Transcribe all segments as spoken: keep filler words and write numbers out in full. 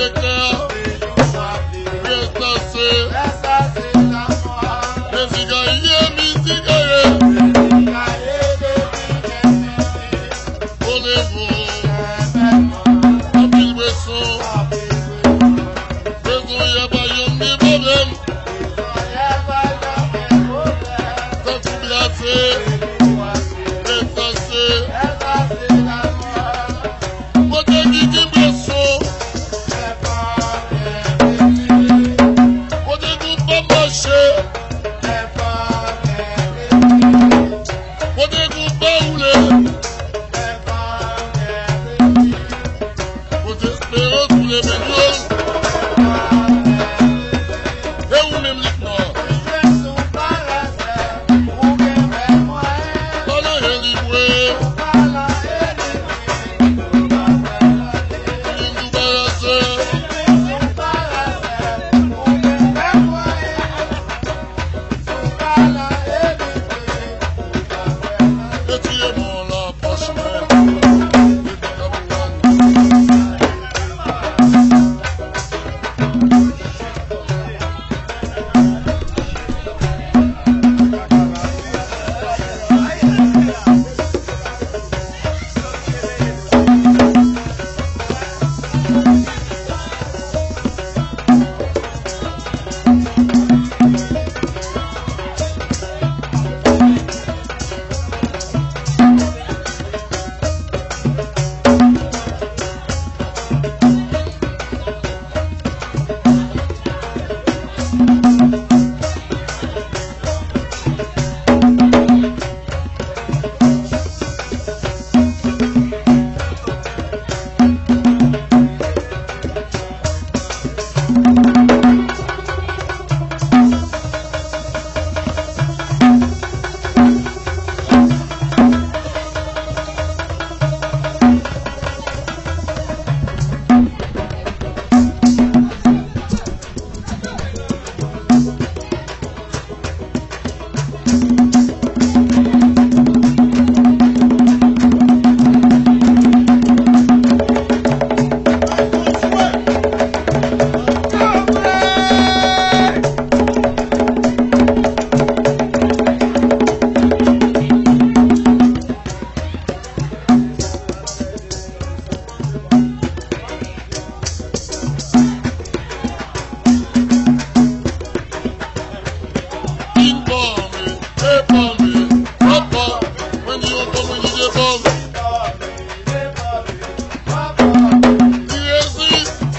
Sektè a, rèstase, dezigaye, mizigaye. Onevo, anpil bweson. Bezwen pa janm gen pwoblèm. Tankou glase, rèstase. Kote ki gen bweson? Kote ki pa mache? Kote ki pa woule? Kote Esperans pou Lepenyòl? E ou menm, Liknò? Palan e li vre. Li di w parasè. Retire men w lan pòch mwen. Li rezin, li rezin, li rezin,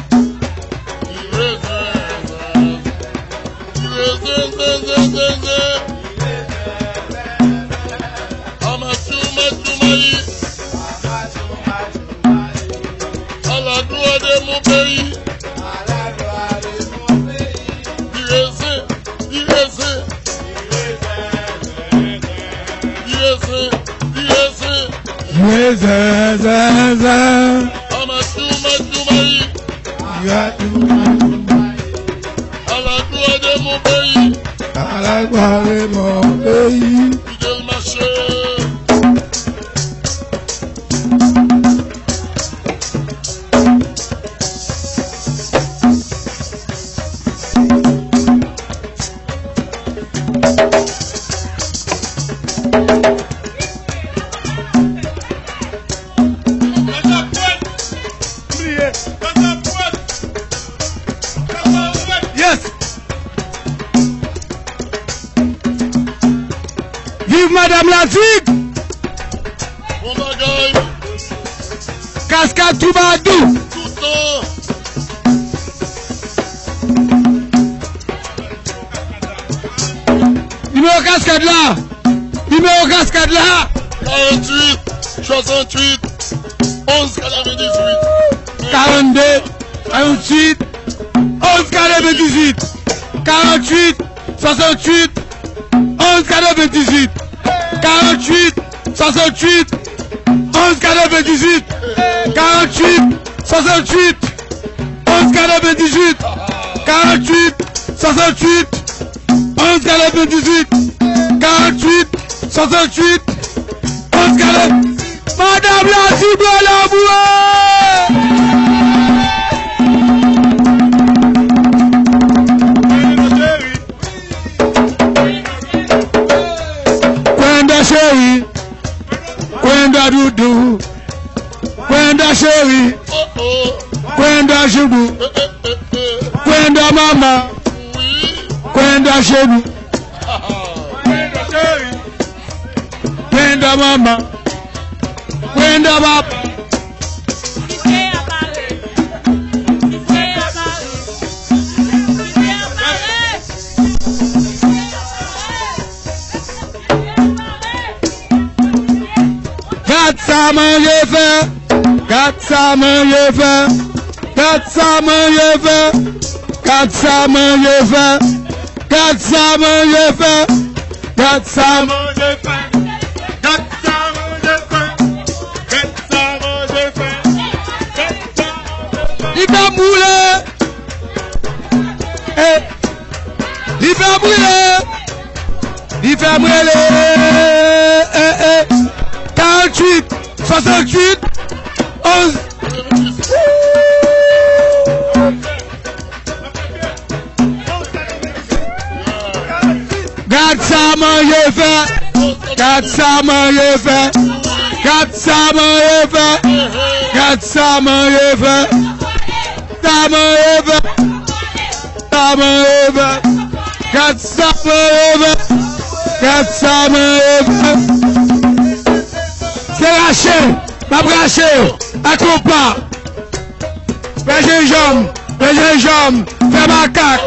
li rezin, zen, zen, zen, zen, zen. Amatchou, matchou, mayi. À la gloire de mon pays. Li rezin, li rezin. Li rezin, li rezin. Li rezin, zen, zen. Amatchou, matchou, mayi. Li rezin, zen, zen. À la gloire de mon pays. À la gloire de mon pays. Fidèl mache. Yes! Viv Madanm Ladig! Bon bagay! Kaskad Twoubadou! Toutan! Nimewo kaskad la! Nimewo kaskad la! Karannde, swasanntuit, onz, katrevendizuit. Karannde, swasanntuit, onz, katrevendizuit. Karanntuit, swasanntuit, onz, katrevendizuit. Karanntuit, swasanntuit, onz, katrevendizuit. Karanntuit, swasanntuit, onz, katrevendizuit. Karanntuit, swasanntuit, onz, katrevendizuit. Karanntuit, swasanntuit, onz, katrevendizuit. Madanm Ladig, bwè lanmou! Chéri. Kwenda chéri. Kwenda mama. Kwenda chéri. Kwenda mama. Kwenda papa. Gad sa manje fè. Gad sa manje fè. Gad sa manje fè. Gad sa manje fè. Gad sa manje fè. Gad sa manje fè. Gad sa manje fè. Gad sa manje fè. Gad sa manje fè. Li fè m woule. Eh. Li fè m rele. Li fè m rele. Eh, eh. Karanntuit, swasanntuit, onz. Gad sa manje fè. Gad sa manje fè. Gad sa manje fè. Gad sa manje fè. Sa manje fè. Sa manje fè. Gad sa manje fè. Gad sa manje fè. Se rache. M ap rache yo. Ak konpa. Fè jenjanm. Fè jenjanm. Fè makak.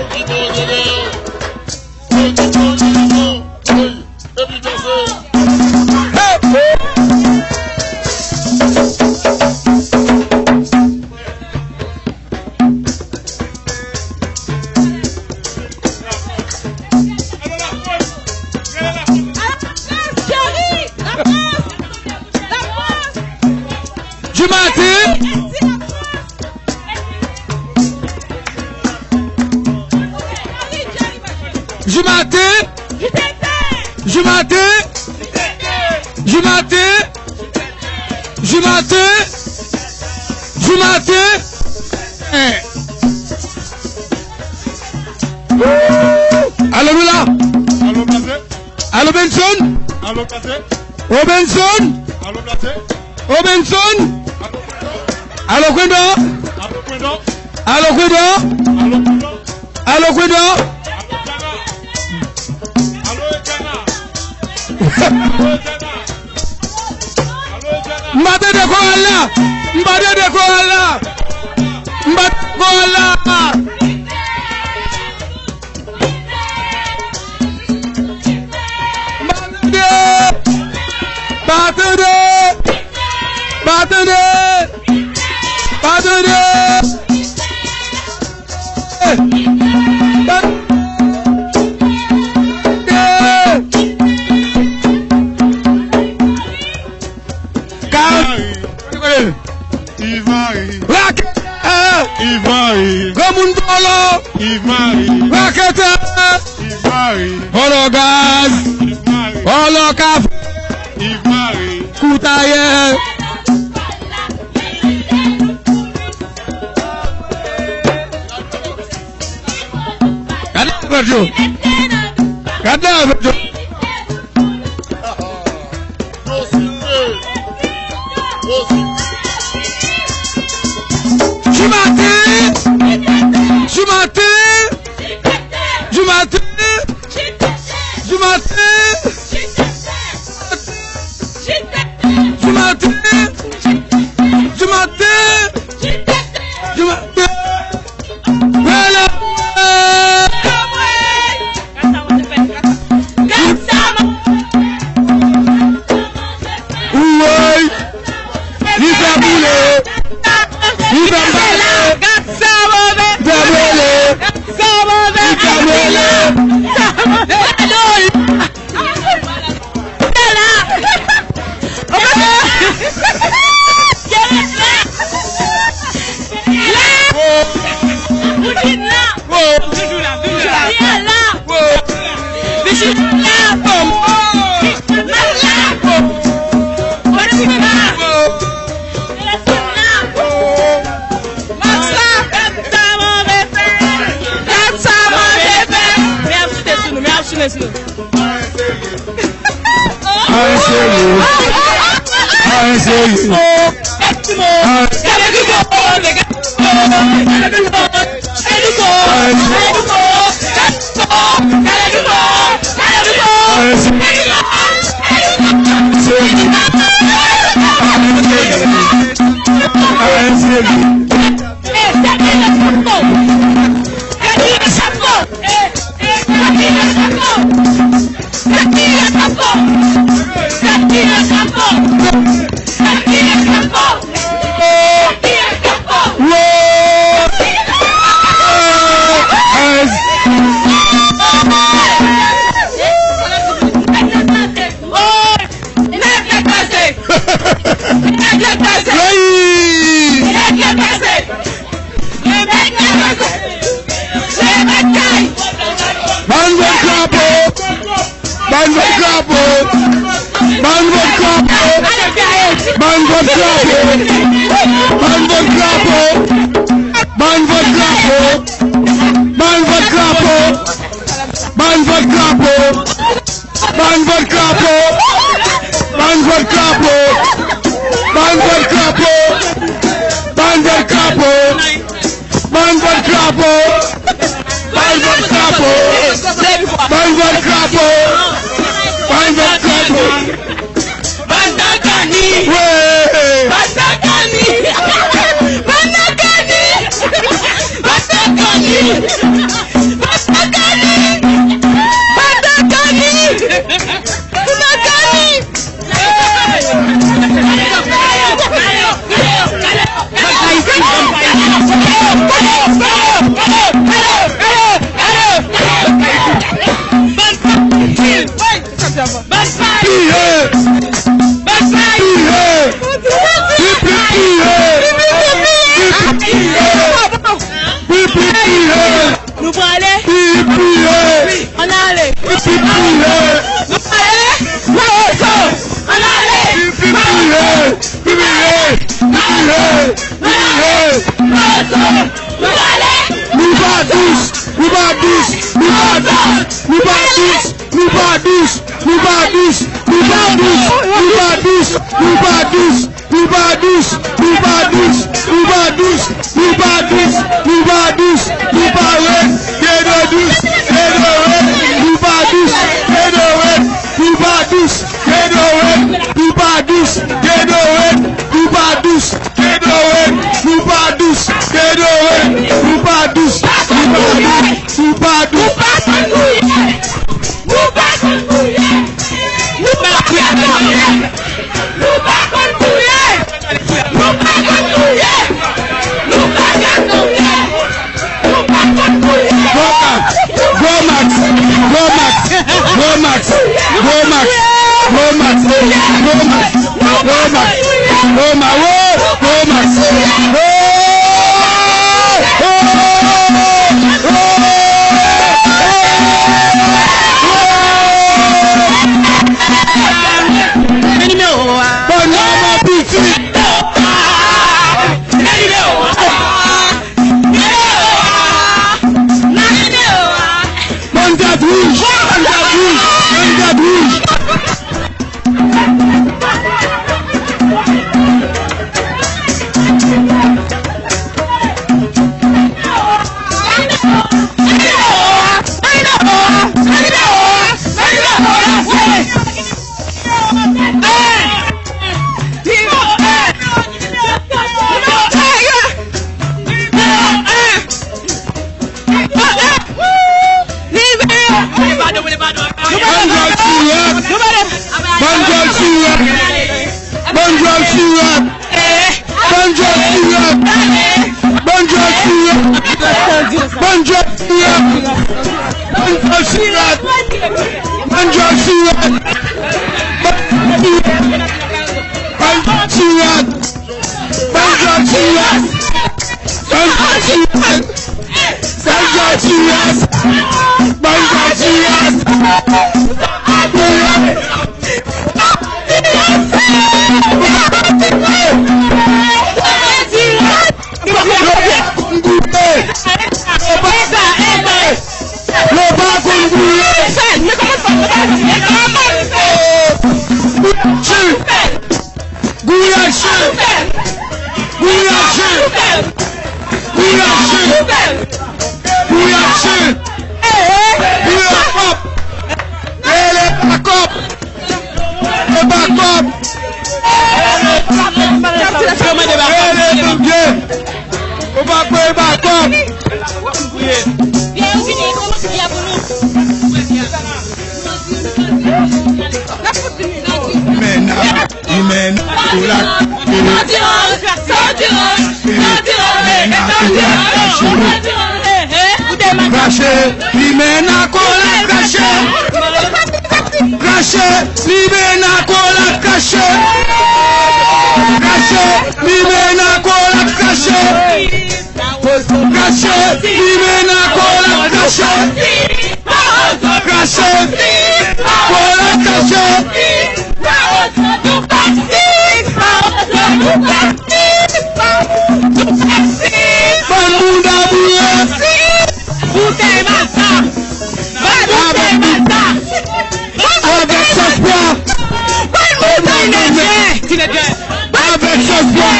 Du matin. Du matin. Du matin. Du matin. Du matin. Du matin. Eh. Alo, nou la. Alo, Blase. Alo, Benson. Alo, Blase. Ô Benson. Alo, Blase. Ô Benson. Alo, Kwenda. Alo, Kwenda. Alo, Kwenda. Alo, Kwenda. Alo, Kwenda. Alo, Kwenda. Alo, Ejana. Alo, Ejana. M pa tande koral la. M pa tande koral la. M pa tande koral la. M pa tande. M pa tande. M pa tande. M pa tande. Yves Marie. Raketè. Yves Marie. Granmoun vòlò. Yves Marie. Raketè. Yves Marie. Vòlò gaz. Yves Marie. Vòlò kafe. Yves Marie. Koutayè. Gade avèk yo. Gade avèk yo. Du matin. Du matin. Du matin. Du matin. Du matin. Du matin. Du matin. Vwala! Woy! Li fè boule! Li fè boule! Li fè boule! Li fè boule! Ayen serye. Ayen serye. Ayen serye. Ban vòt krapo! Ban vòt krapo! Ban vòt krapo! Ban vòt krapo! Ban vòt krapo! Ban vòt krapo! Ban vòt krapo! Ban vòt krapo! Ban vòt krapo! Ban vòt krapo! Ban vòt krapo! Ban vòt krapo! Ban vòt krapo! Ban vòt krapo! Ban vòt krapo! Ban vòt krapo! Ban nan kanni! Wi! Ban nan kanni! Ban nan kanni! Ban nan kanni! Ban nan kanni! Ban nan kanni! Ban nan kanni! Piye! Piye! Pipi piye! Pipi piye! Pipi piye! Nou prale? Pipi piye! Ann ale! Pipi piye! Nou prale? Nan wozo! Ann ale! Pipi piye! Pipi piye! Pipi piye! Pipi piye! Nan wozo! Nou prale? Nou pa dous! Nou pa dous! Nou pa dous! Nou pa dous! Nou pa dous! Nou pa dous! Nou pa dous! Nou pa dous! Nou pa dous! Nou pa dous! Nou pa dous! Nou pa dous! Nou pa dous! Nou pa rèd! Dedo dous! Dedo rèd! Nou pa dous! Dedo rèd! Nou pa dous! Dedo rèd! Nou pa dous! Dedo rèd! Nou pa dous! Dedo rèd! Nou pa dous! Dedo rèd! Nou pa dous! Nou pa dous! Nou pa dous! Nou pa konn gouye! Nou pa konn gouye! Nou pa konn gouye! Nou pa konn gouye! Nou pa konn gouye! Nou pa konn gouye! Nou pa konn gouye! Gwo Max! Gwo Max! Gwo Max! Gwo Max! Gwo Max! Gwo Max! Gwo Max! Gwo Max! Gwo Max! Gwo Max! Gwo Max! Gwo Max! Ban nimewo a. Ban nimewo a. Ban nimewo a. Ban nimewo a. Ban nimewo a. Ban tèt wouj. Ban tèt wouj. Ban tèt wouj. Bann djòl sou rad! Bann djòl sou rad! Bann djòl sou rad! Bann djòl sou rad! Bann djòl sou rad! Bann djòl sou rad! Bann djòl sou rad! Bann djòl sou rad! Bann djòl sou rad! Bann djòl sou rad! Bann djòl sou rad! Bann djòl sou rad! Bann djòl sou rad! Yo pa konn gouye! Yo pa konn gouye! Vire kòb. Rele pa kòb. E pa kòb. Rele bondye. Ou pa kwè e pa kòb. Men nan, men nan, kou la. Krache, li men nan kou la, krache. Krache, li men nan kou la, krache. Krache, li men nan kou la, krache. Krache, li men nan kou la, krache. Krache, kou la, krache. Bann bouda boure. Boutèy masa. Boutèy masa. Avèk sòs pwa. Avèk sòs pwa.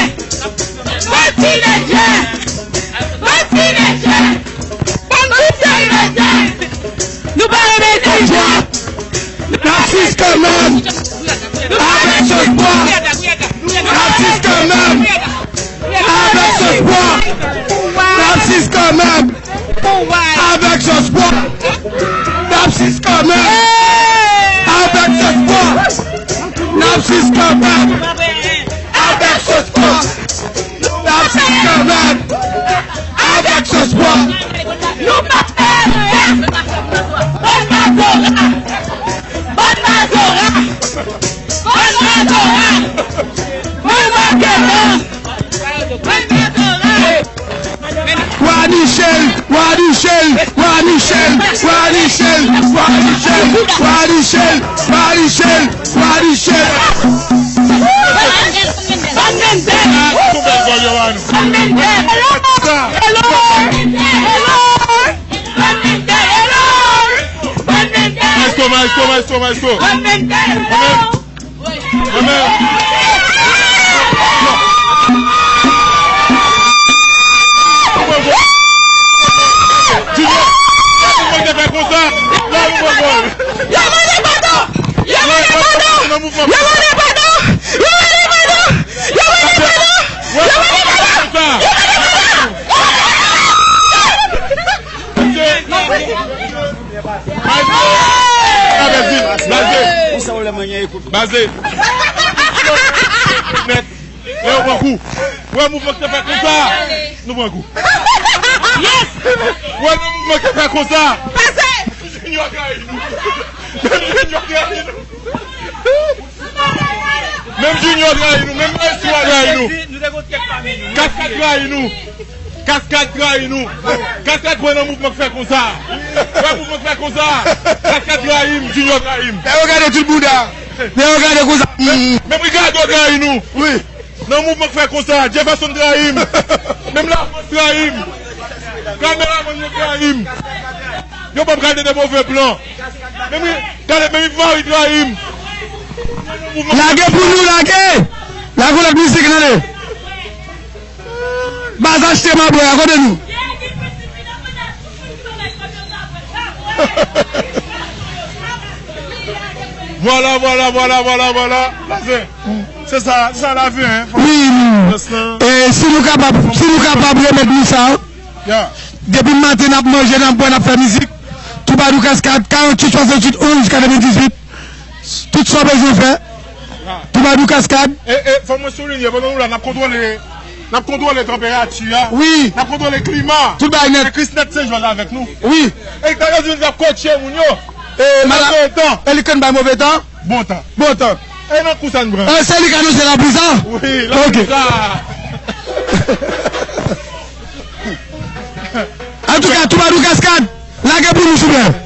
Bann tinèjè. Bann tinèjè. Bann tinèjè. Nou pa renmen tinèjè. N ap sis kanmenm. Avèk sòs pwa. N ap sis kanmenm. Avèk sòs pwa. N ap sis kanmenm. Avèk sòs pwa. N ap sis kanmenm. Avèk sòs pwa. N ap sis kanmenm. Avèk sòs pwa. N ap sis kanmenm. Avèk sòs pwa. Nou pa fè anyen. Bann mazora. Bann mazora. Bann mazora. Bann mazora. Wa Nichel, wa Nichel, wa Nichel, wa Nichel, wa Nichel, wa Nichel, wa Nichel, wa Nichel. Ban Mendel! Ban Mendel! Hello! Hello! Ban Mendel! Hello! Ban Mendel! Maestro, maestro, maestro, maestro. Ban Mendel! Hello! Amen. Junior, la nou mande fè konsa. La nou mande. Yo mande padon. Yo mande padon. Yo mande padon. Yo mande padon. Yo mande padon. Yo mande padon. Yo mande padon. Blaze! Blaze! Blaze! Nèt. Lè yo pran kou. Wè mouvman ki te fè konsa. Nou pran kou. Yes! Wè nan mouvman ki te fè konsa. Pase! Junior trayi nou. Menm Junior trayi nou. Menm Junior trayi nou. Menm Maestro a trayi nou. Kaskad trayi nou. Kaskad trayi nou. Kaskad pran nan mouvman k fè konsa. Wè mouvman k fè konsa. Kaskad trayi m, Junior trayi m. Lè yo gade tout bouda. Lè yo gade konsa. Menm, menm Ricardo trayi nou. Wi. Nan mouvman k fè konsa. Jefferson trayi m. Menm Lafrans trayi m. Kameramann yo trayi m. Yo ban m gade de move plan. Menm, gade, menm Yves Marie trayi m. Lage pou nou, lage. Lage yon lòt mizik, tande. Baz achte mabwè a kote nou? Vwala, vwala, vwala, vwala, vwala. Blaze. Se sa, se sa lavi, en. Wi, wi. E si nou kapab, si nou kapab remèt nou sa, depi maten n ap manje, n ap bwè, n ap fè mizik. Twoubadou Kaskad, karanntuit swasanntuit onz katrevendizuit. Tout sa w bezwen fè. Twoubadou Kaskad. E, e, fò mwen soulinye, pandan nou la, n ap kontwole, n ap kontwole tanperati a. Wi. N ap kontwole klima. Tout bagay nèt. E Krisnèt Senjòj avèk nou. Wi. E ta rezon n ap kotche moun yo. E move tan. E li konn bay move tan? Bon tan. Bon tan. E nan kou sa n pran. E se li k anonse lapli sa? Wi, lapli sa. Antouka, Twoubadou Kaskad, lage pou nou, souple.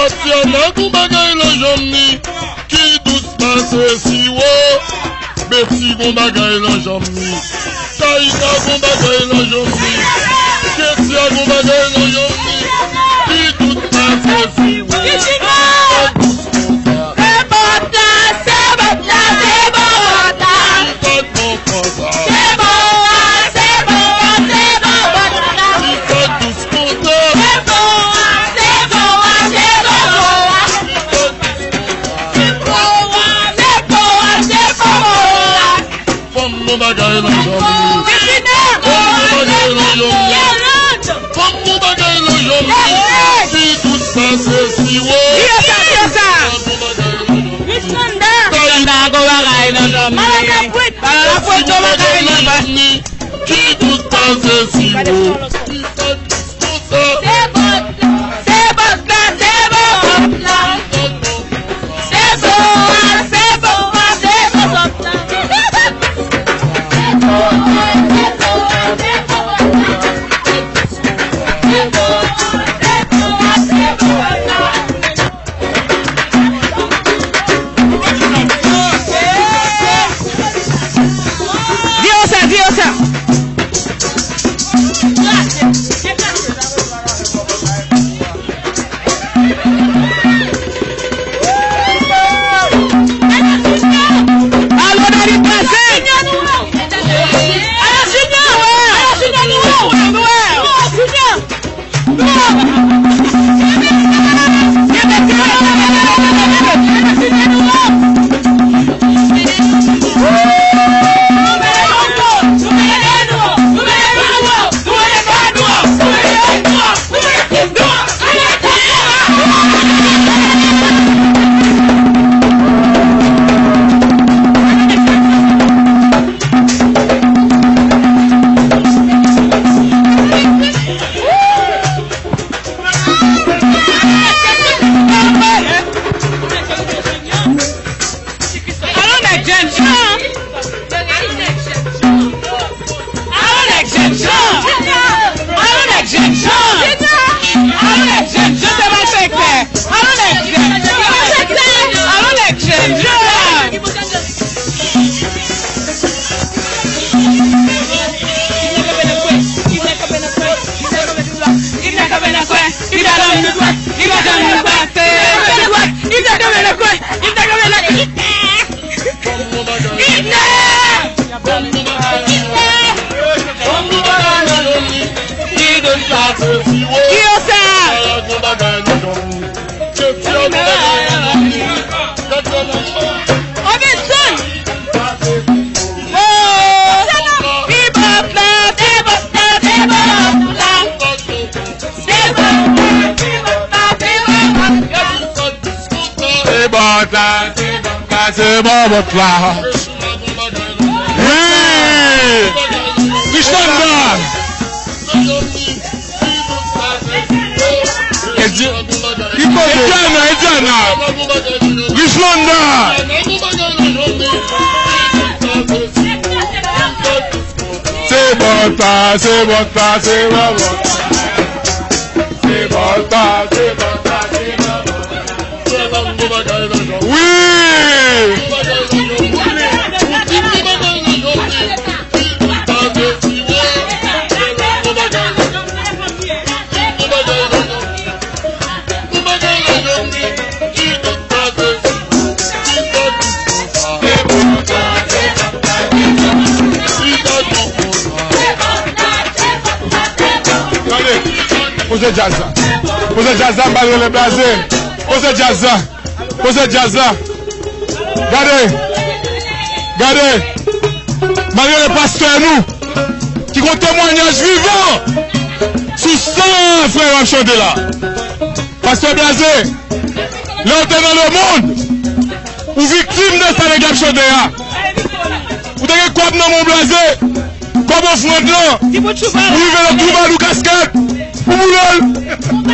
Tiana gon bagay nan janm ni ki dous pase siwo. Beti gon bagay nan janm ni. Taïka gon bagay nan janm ni. Ketia gon bagay nan janm ni ki dous pase siwo. Se bòt la, se bòt la, se bòt la. Se bon a, se bon a, se bon bòt la. Se bon a, se bon a, se bon a. Se bon a, se bon a, se bon a. Fanm gon bagay nan janm li. Fanm gon bagay nan janm li. Fanm gon bagay nan janm li. Ki dous pase siwo. Di yo sa, di yo sa. Fanm gon bagay nan janm li. Taïka gon bagay nan janm li. Malakapwit. Malakapwit gon bagay nan janm li. Ki dous pase siwo. Se bòt la, se bòt la, se bòt la. Se bon a, se bon a, se bon bòt la. Di yo sa, di yo sa. Alo, Dani, pase. Alo, Junior. Alo, Junior, nou wè w. Junior. Alo nèg jènjan. Alo nèg jènjan. Alo nèg jènjan. Alo nèg jènjan se malfektè. Alo nèg jènjan. Alo nèg jènjan. Ki yo sa? Robinson! Oh! Ti bòt la, ti bòt la, ti bòt la. Se bòt la, se bòt la, se bòt la. Wi! Richlanda! Edi-, Ediana, Ediana! Richlanda! Se bòt la, se bòt la, se bòt la. Se bòt la, se bòt la, se bòt la. Wi! Gade, poze djaz la. Poze djaz la, m pral rele Blaze. Poze djaz la. Poze djaz la. Gade. Gade. M pral rele pastè nou. Ki gon temwanyaj vivan sou san frè yo ap chante la. Pastè Blaze, lè w te nan lemonn, ou viktim de sa nèg ap chante a. Ou te gen kòb nan men w Blaze, kòb ofrann lan, ou rive nan twoubadour kaskèt, ou boule l,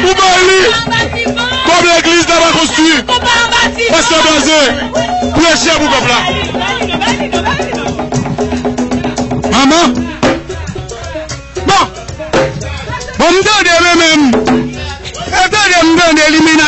ou bay li, kòb legliz la pa konstwi. Pastè Blaze, preche pou pèp la. Manman, bon, bon, m tande mwen menm. E tande m tande li mena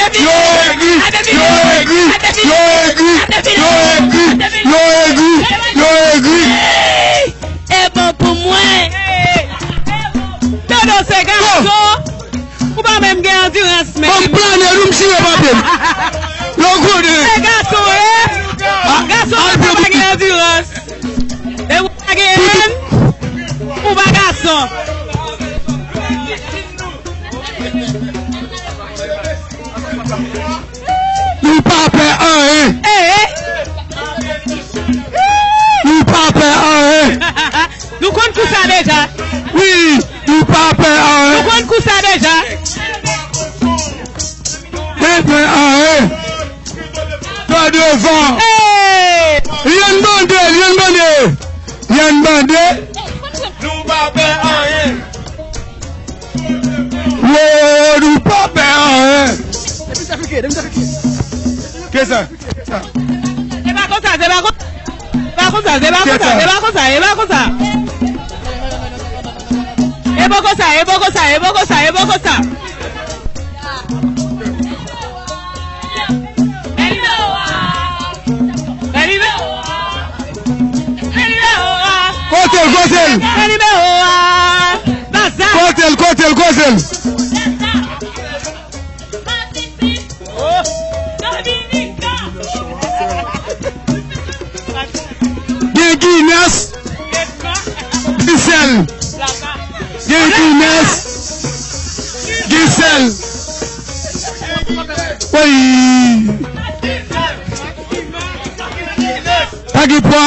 Yo egri, yo egri, yo egri, yo egri, yo egri, yo egri. E bon pou mwen. Dodo se gason. Ou pa menm gen andirans men. Ban m plane nou m chire papye m. Yo konnen. Se gason e. Gason pa gen andirans. E ou pa gen hèn. Ou pa gason. Nou pa pè anyen. Ee. Nou pa pè anyen. Nou konn kou sa deja. Wi, nou pa pè anyen. Nou konn kou sa deja. Pè anyen. Pè devan. Ee. Lyann Bande, Yann Bande. Nou pa pè anyen. Wo, nou pa pè anyen. Ke sa? Se pa konsa, se pa konsa. Se pa konsa, se pa konsa, se pa konsa, se pa konsa. E poko sa, e poko sa, e poko sa, e poko sa. Kote l, kote l? Kote l, kote l, kote l? Gen Guinness. Gisèle. Gen Guinness. Gisèle. Woy. Pa gen pwa.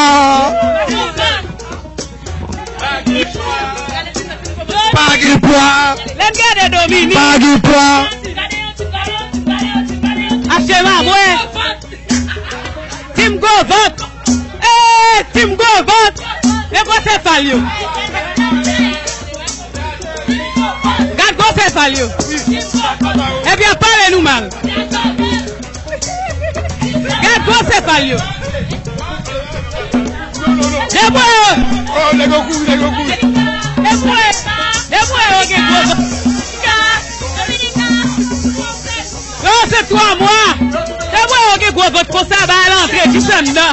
Pa gen pwa. Lè m gade Dominik. Pa gen pwa. Achte m a mwen. Tim gwo vant. Ee, tim gwo vant. E gwo sefal yo. Gad gwo sefal yo. Epi ap pale nou mal. Gad gwo sefal yo. Debouye yo. Oh, nèg yo kouri, nèg yo kouri. Debouye. Debouye yo gen gwo vant. Yo, se twa mwa. Debouye yo gen gwo vant konsa, ba al antre, jis anndan.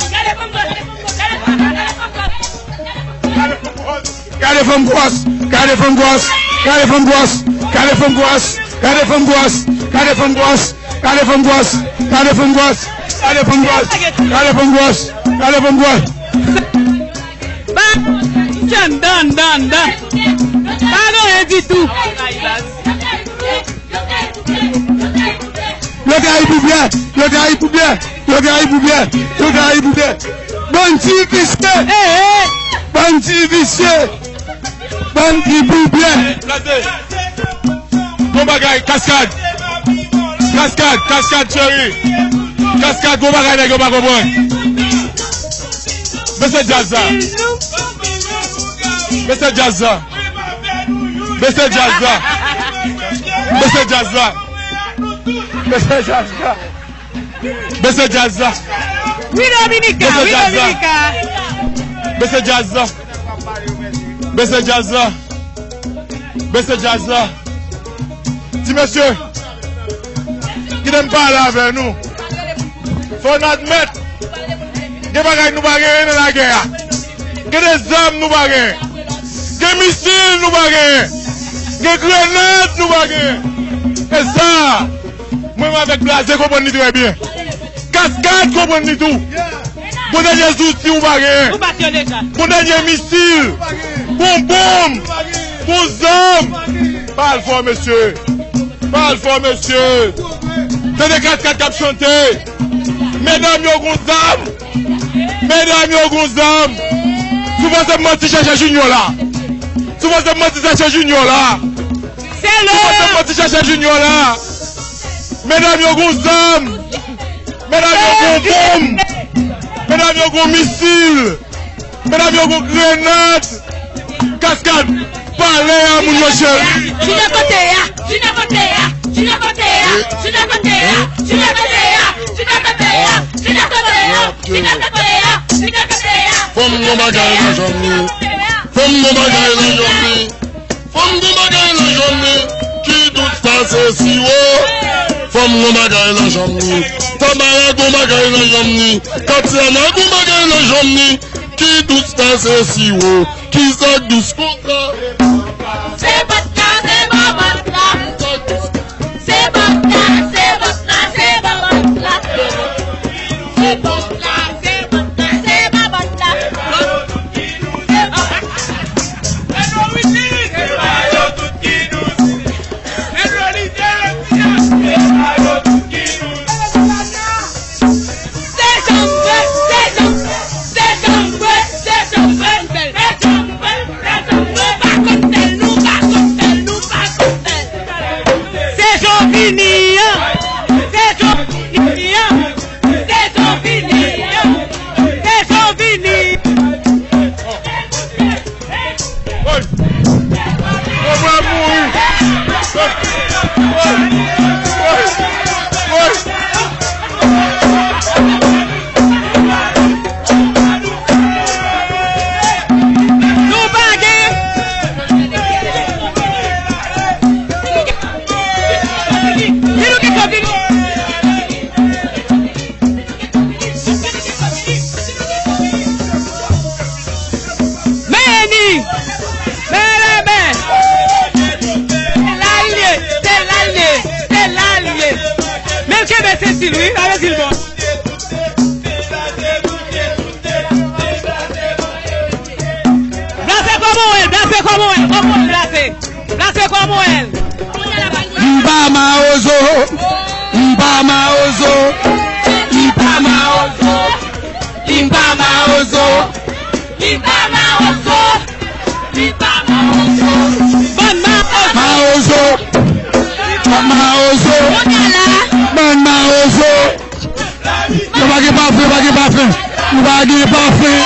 Gade fanm gwòs, gade fanm gwòs, gade fanm gwòs, gade fanm gwòs, gade fanm gwòs, gade fanm gwòs, gade fanm gwòs, gade fanm gwòs, gade fanm gwòs, gade fanm gwòs, gade fanm gwòs. Ba, dan, dan, dan. Pa gen anyen ditou. Yo trayi pou byen, yo trayi pou byen, yo trayi pou byen, yo trayi pou byen. Bandi visye, bandi visye, bandi pou byen. Bon bagay, kaskad. Kaskad, kaskad, cheri. Kaskad, bon bagay, nèg yo pa konprann. Bese djaz la. Bese djaz la. Bese djaz la. Bese djaz la. Bese djaz la. Bese djaz la. Wi, Dominika, wi, Dominika. Bese djaz la. Bese djaz la. Bese djaz la. Ti mesye, kite m pale avè nou. Fò n admèt, gen bagay nou pa genyen nan lagè a. Gen de zam nou pa genyen. Gen misil nou pa genyen. Gen grenad nou pa genyen. E sa, mwen menm avèk Blaze konprann li trè byen. Kaskad konprann li tou. Bon dènye zouti ou pa genyen. Bon dènye misil. Bon bonm. Bon zam. Pa al fò, mesye. Pa al fò, mesye. Tande Kaskad k ap chante. Medam yo gon zam. Medam yo gon zam. Si w panse m manti, chèche Junior la. Si w panse m manti, chèche Junior la. Si w panse m manti, chèche Junior la. Medam yo gon zam. Medam yo gon bonm. Medam yo gon misil. Medam yo gon grenad. Kaskad, pale a moun yo cheri. Junior kote a, Junior kote a, Junior kote a, Junior kote a. Fò m gon bagay nan janm li. Fò m gon bagay nan janm li. Fò m gon bagay nan janm li. Ki dous pase siwo. Fò m gon bagay nan janm li. Tabara gon bagay nan janm li. Katiana gon bagay nan janm li. Ki dous pase siwo. Kisa k dous konsa? Se bòt la, se bòt la. Se bòt la, se bòt la, se bòt la. Se bòt la, se bòt la, se bòt la. Se janbe, se janbe, se janbe, se janbe, se janbe, se janbe, pa konn tèl nou, pa konn tèl nou, pa konn tèl. Se jan vini an, se jan vini an, se jan vini an. Di l wi, sa vle di l bon. Blase kòman w ye, blase kòman w ye, kòman w ye blase? Blase kòman w ye? M pa mawozo, m pa mawozo, m pa mawozo, m pa mawozo. Li pa mawozo. Li pa mawozo. Bann mawozo. Mawozo. Bann mawozo. Kounye a la. Bann mawozo. Yo pa gen pafen, yo pa gen pafen. Yo pa gen pafen.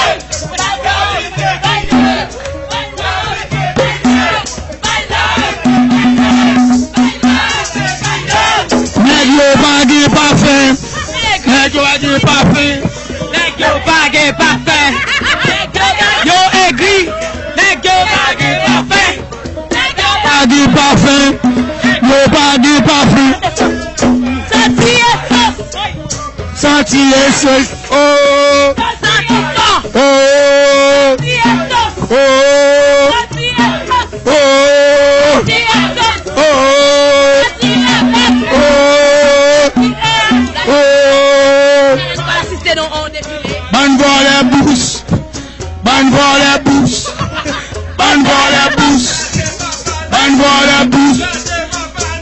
Nèg yo pa gen pafen. Nèg yo pa gen pafen. Nèg yo pa gen pafen. Yo egri. Nèg yo pa gen pafen. Pa gen pafen. Yo pa gen pafen. Santi e sos. Santi e sos. Oh. Santi sos. Oh. Santi e sos. Oh. Santi e sos. Oh. Santi e sos. Oh. Santi e sos. Oh. Oh. Bann vòlè bous. Bann vòlè bous. Bann vòlè bous. Bann vòlè bous.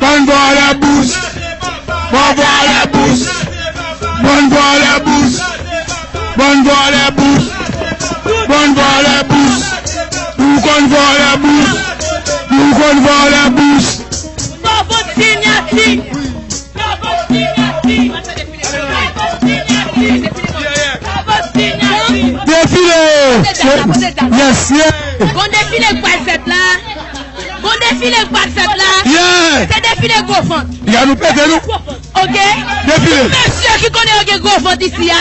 Bann vòlè bous. Bann vòlè bous. Bann vòlè bous. Bann vòlè bous. Bann vòlè bous. Nou konn vòlè bous. Nou konn vòlè bous. Fò vote sinyati. Defile! Yes, yeah! Gon defile k pral fèt la. Gon defile k pral fèt la. Yeah! Se defile gwo vant. Piga nou pete nou. Ok? Defile. Mesye ki konnen yo gen gwo vant isi a.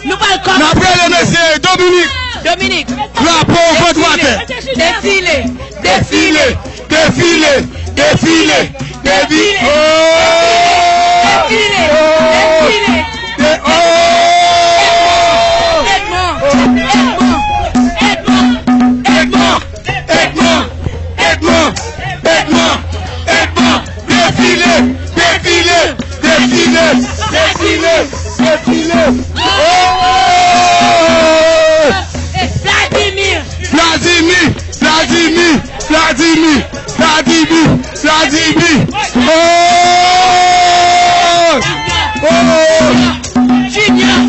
Nou pral kòmanse. N ap rele mesye Dominique. Dominique. Drapo vant atè. Defile. Defile. Defile, defile, defile. Oh! Defile, defile. De-, oh! Edmond, Edmond, Edmond, Edmond. Defile, defile, defile, defile, defile. Oh! Vladimir. Vladimir, Vladimir, Vladimir, Vladimir, Vladimir. Oh! Oh! Junior,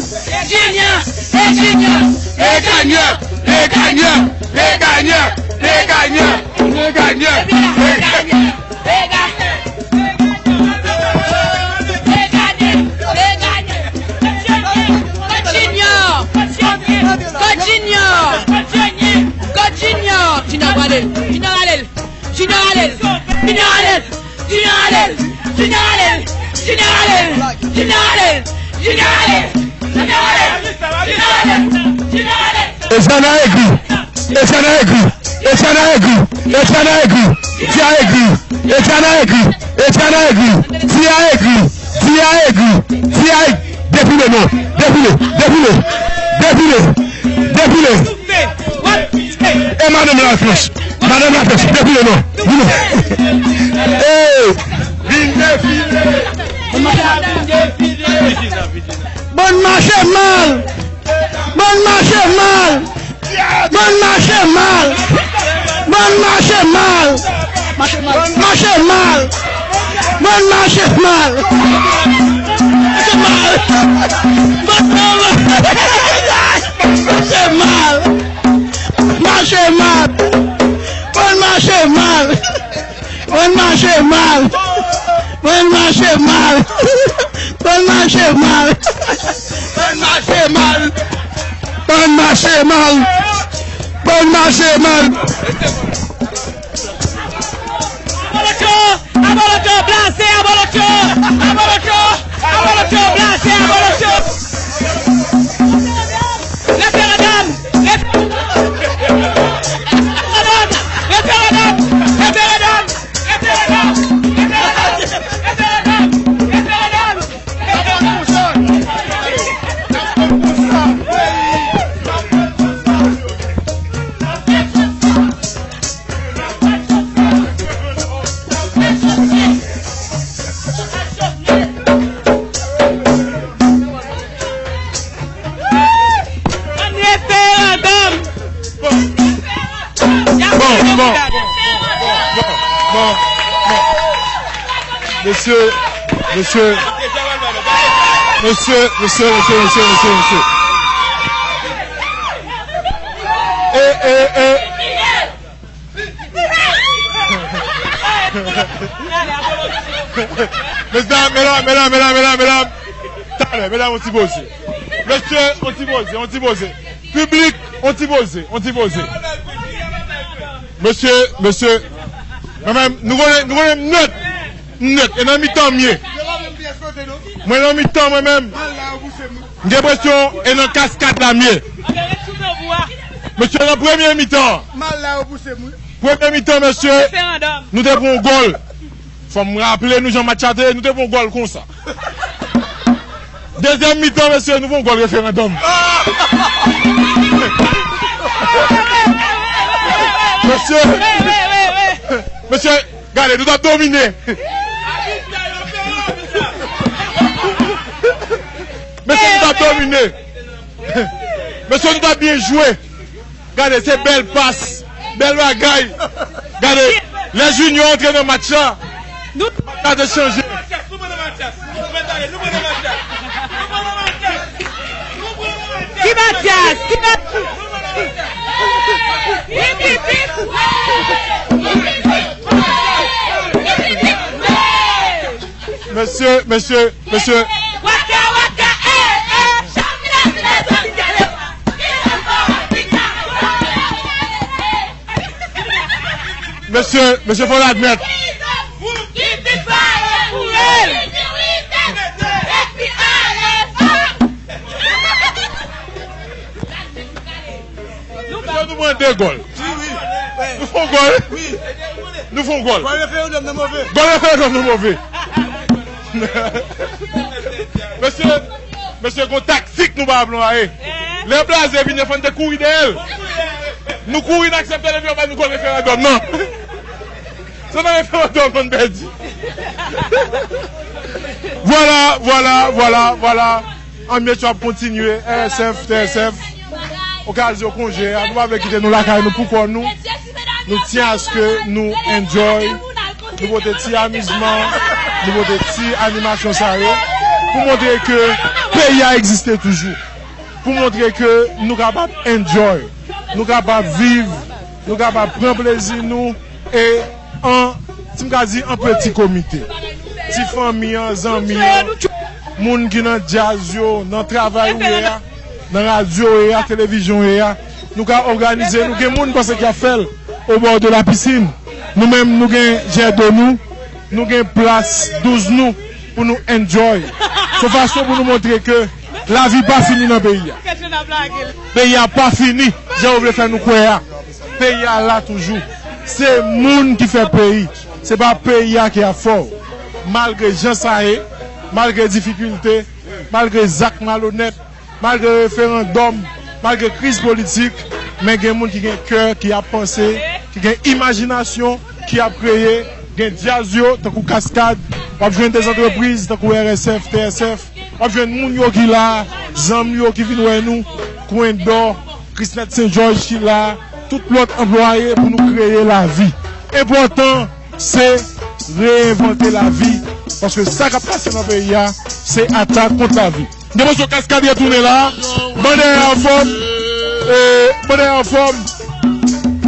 Junior, e Junior, e Junior, e Junior, e Junior, e Junior, e Junior, e Junior. Junior! Junior! Junior! Junior! Junior! Junior prale! Junior ale! Junior ale! Junior ale! Junior ale! Etienne a egri! Etienne a egri! Etienne a egri! Etienne a egri! Tia egri! Etienne a egri! Etienne a egri! Tia egri! Tia egri! Tia egri! Defile non! Defile! Defile! Defile! Defile! E madanm Lafrans! Madanm Lafrans! Defile non! Vin non! Ey! Vin defile! Bann mache mal! Bann mache mal! Bann mache mal! Bann mache mal! Mache mal! Bann mache mal! Mache mal! Bann mache mal! Mache mal! Bann mache mal! Bann mache mal. Bann mache mal. Bann mache mal. Bann mache mal. Bann mache mal. Bann mache mal. Abolotcho! Abolotcho! Blase! Abolotcho! Abolotcho! Abolotcho! Blase! Abolotcho! Referandòm! Referandòm! Mesye, mesye, mesye, mesye, mesye, mesye, mesye, mesye. E, e, e. Medam, medam, medam, medam, medam, medam. Talè, medam, on ti poze. Mesye, on ti poze, on ti poze. Piblik, on ti poze, on ti poze. Mesye, mesye. Mwen menm, nou konnen, nou konnen m nèt. M nèt. E nan mitan m ye. Mwen nan mitan mwen menm. M gen enpresyon e nan kaskad la m ye. Mesye, nan premye mitan. Premye mitan, mesye, nou te pran yon gòl. Fò m raple nou jan match la te ye, nou te pran yon gòl konsa. Dezyèm mitan, mesye, nou fè yon gòl referandòm. Mesye, mesye, gade, nou t ap domine. Mesye, nou t ap domine. Mesye, nou t ap byen jwe. Gade, se bèl pas, bèl bagay. Gade, lè Junior antre nan match la, match la te chanje. Ki Matyas? Ki Matyas? Mesye, mesye, mesye. Mesye, mesye, fò n admèt. Mesye, nou pran de gòl. Nou fè yon gòl. Nou fè yon gòl. Gòl referandòm nan move. Mesye, mesye, gon taktik nou pa anplwaye. Lè Blaze vini, fò n te kouri dèyè l. Nou kouri, n aksepte depi yo ba nou gòl referandòm nan. Se nan referandòm nou pèdi. Vwala, vwala, vwala, vwala. Anmyetyo ap kontinye. R S F, T S F. Okazyon konje a, nou pa vle kite nou lakay nou pou kò nou. Nou tyen aske nou enjoy. Nou pote ti amizman. Nou pote ti animasyon sa yo. Pou montre ke peyi a egziste toujou. Pou montre ke nou kapab enjoy. Nou kapab viv. Nou kapab pran plezi nou. E an, si m ka di, an peti komite. Ti fanmi an, zanmi an, moun ki nan djaz yo, nan travay ou ye a, nan radyo ou ye a, televizyon ou ye a, nou ka òganize, nou gen moun panse ki ap fè l o bò de la piscine. Nou menm, nou gen jèdo nou, nou gen plas douz nou pou nou enjoy. Se yon fason pou nou montre ke lavi pa fini nan peyi a. Peyi a pa fini, jan yo vle fè nou kwè a. Peyi a la toujou. Se moun ki fè peyi. Se pa peyi a ki ap fè w. Malgre jan sa ye, malgre difikilte, malgre zak malonèt, malgre referandòm, malgre kriz politik, men gen moun ki gen kè, ki ap panse, ki gen imajinasyon, ki ap kreye, gen djaz yo, tankou Kaskad, w ap jwenn de zantrepriz, tankou R S F, T S F, w ap jwenn moun yo ki la, zanmi yo ki vin wè nou, Kwen Dò, Krisnèt Sen Jòj ki la, tout lòt anplwaye pou nou kreye lavi. Enpòtan, se reyenvante lavi, paske sa k ap pase nan peyi a, se atak kont lavi. Depoze Kaskad retounen la. Bannè a anfòm. E, bannè a anfòm.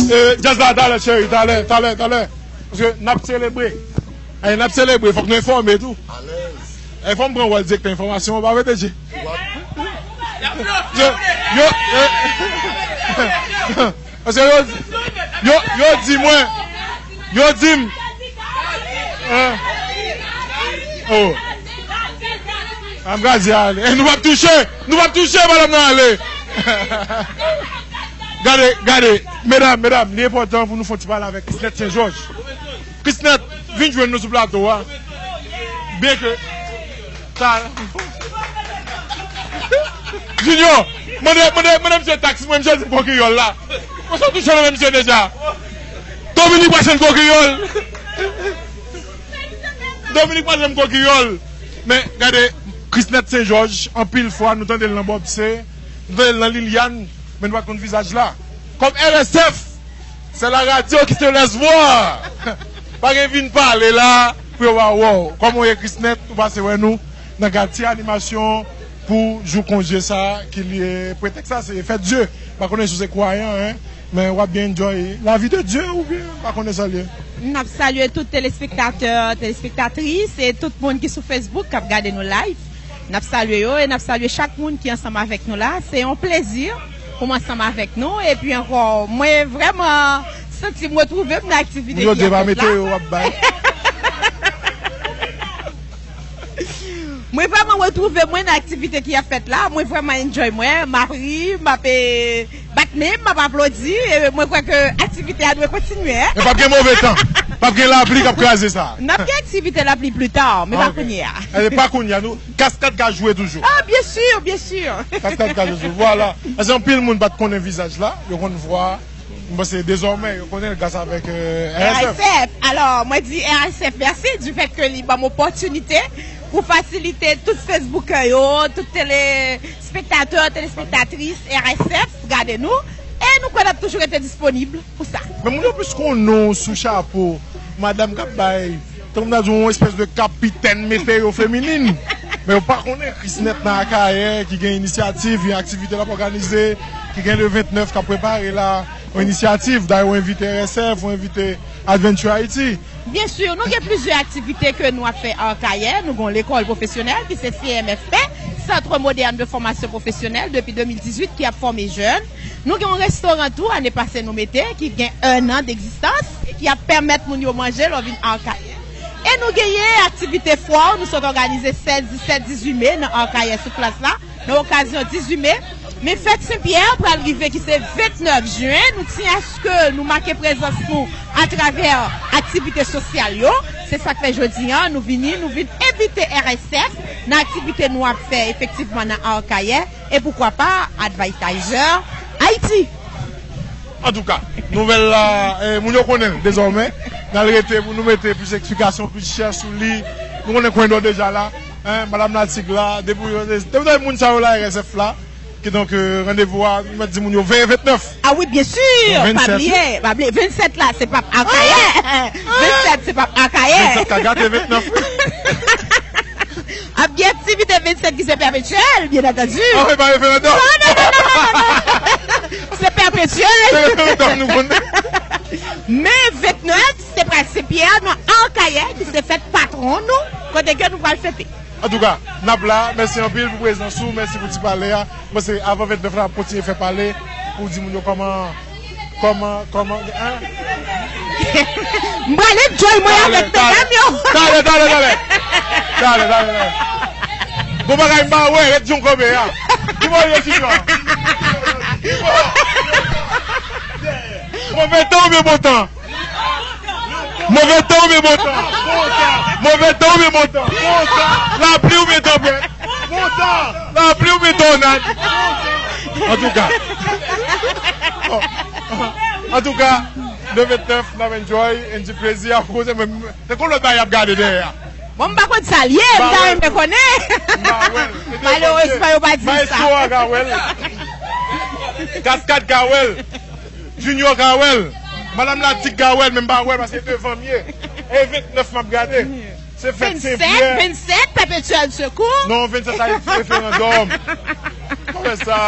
E, djaz la, talè, cheri, talè, talè, talè. Paske n ap selebre. Ay, n ap selebre, fòk nou enfòme tou. Ay, fò m pran wòl direktè enfòmasyon, pa vre, D J? Yo, yo, e, Paske yo, yo, yo di mwen, yo di m, eh, oh, a m gaze ale. Eh, nou p ap touche, nou p ap touche, madanm nan ale. Gade, gade, medam, medam, li enpòtan pou nou fè yon ti pale avèk Krisnèt Sen Jòj. Krisnèt, vin jwenn nou sou plato a. Byenke, ta, Junior, mande, mande, mande misye tax mwen, misye di m gon kreyòl la. Mwen sot touche nan men misye deja. Dominik pa janm gon kreyòl. Dominik pa janm gon kreyòl. Men, gade, Krisnèt Sen Jòj, anpil fwa, nou tande l nan Bòpse, nou tande l nan Liliane, men nou pa t konn vizaj la. Kòm R S F, c'est la radio qui se laisse voir. Pa gen vin pale la, Pou yo ba w, kòman w ye Krisnèt, ou pase wè nou nan gad ti animasyon pou jou konje sa ki li ye. Pretèks la se fèt Dye. M pa konnen si w se kwayan, en, men w ap byen enjoy la vie de Dieu oubyen m pa konnen sa l ye. N ap salye tout telespektatè, telespektatris e tout moun ki sou Facebook k ap gade nou live. N ap salye yo e n ap salye chak moun ki ansanm avèk nou la. Se yon plezi pou m ansanm avèk nou. Epi ankò, mwen vrèman santi m retwouve m nan aktivite ki ap fèt la. Moun yo di pa mete yo, w ap bay. Mwen vrèman retwouve mwen nan aktivite ki ap fèt la. Mwen vrèman enjoy mwen. M ap ri, m ap, eh, bat men, m ap aplodi. E mwen kwè ke aktivite a dwe kontinye, en. Men p ap gen move tan. P ap gen lapli k ap kraze sa. N ap gen aktivite lapli pli ta, men pa kounye a. Eh, pa kounye a, nou, kaskad ka jwe toujou. Ah, byen si, byen si. Kaskad ka jwe toujou, vwala. Paske anpil moun pa t konnen vizaj la, yo konn vwa. M panse dezòmè, yo konnen l gras avèk, eh, R S F. R S F. Alò, mwen di R S F mèsi du fait ke li ban m opòtinite pou fasilite tout Facebookè yo, tout telespektatè, telespektatris R S F gade nou. E nou kwè n ap toujou rete disponib pou sa. Men moun yo plis konnen w sou chapo, madanm k ap bay, tankou m ta di w, yon espès de kapitèn meteo feminin. Men yo pa konnen Krisnèt nan Akayè, ki gen inisyativ, yon aktivite l ap òganize, ki gen le vennèf k ap prepare la, yon inisyativ, dayè ou envite R S F, ou envite Adventure Haiti. Byen si, nou gen plizyè aktivite ke nou ap fè Akayè. Nou gen yon lekòl pwofesyonèl ki se C M F P, Centre Moderne de Formation Professionnelle, depi de mil dizuit ki ap fòme jèn. Nou gen yon restoran tou, ane pase nou mete, ki gen ennan degzistans e ki ap pèmèt moun yo manje lè w vin Akayè. E nou genyen aktivite fwa, nou sot òganize sèz, disèt, dizuit me nan Akayè sou plas la, nan okazyon dizuit me. Men fèt Sen Pyè pral rive ki se vennèf jen, nou tyen aske nou make prezans nou atravè aktivite sosyal yo. Se sa k fè jodi a, nou vini, nou vin envite R S F nan aktivite nou ap fè efektivman nan Akayè. E poukwa pa Advertiser Haiti. Antouka, nouvèl la, eh, moun yo konnen l dezòmè. N al rete pou nou mete plis eksplikasyon, plis chè sou li. Nou konnen Kwendo deja la, en, Madanm Latig la, depi, depi moun sa yo la, R S F la. Kidonk, eh, randevou a, nou mèt di moun yo veye vennèf. Ah wi, byen si, pa bliye, pa bliye. Vennsèt la, se p ap Akayè. Vennsèt, se p ap Akayè. Vennsèt ka gate vennèf. Ap gen aktivite vennsèt ki se pèpetyèl, byen antandi. Ah, se pa referandòm. Non, non, non, non, non, non. Se pèpetyèl. Se referandòm nou konnen. Men vennèf, se pral Sen Pyè nan Akayè, ki se fèt patwon nou, kote ke nou pral fete. Antouka, n ap la. Mèsi anpil pou prezans ou, mèsi pou ti pale a. Mwen se avan vennèf la, n ap kontinye fè pale pou di moun yo kòman Kòman, kòman, en? M prale enjoy mwen avèk medam yo. Talè, talè, talè. Talè, talè, talè. Bon bagay, m pa wè, ret John Kobe a. Ki bò w ye, Junior? Ki bò? Move tan oubyen bon tan? Move tan oubyen bon tan? Move tan oubyen bon tan? Lapli oubyen tanpèt? Lapli oubyen tònad? Antouka. Antouka, le vennèf, n ap enjoy, enjoy plezi a, koze, men se kon lòt bagay y ap gade dèyè a. Bon, m pa konn sa l ye, m ta renmen konnen. M pa wè l. Malerezman, yo pa di m sa. Maestro a ka wè l. Kaskad ka wè l. Junior ka wè l. Madanm Latik ka wè l, men m pa wè l paske devan m ye. E vennèf m ap gade. Se fèt Sen Pyè. Vennsèt, vennsèt, Pèpetyèl Sekou. Non, vennsèt la, se referandòm. Kòman sa?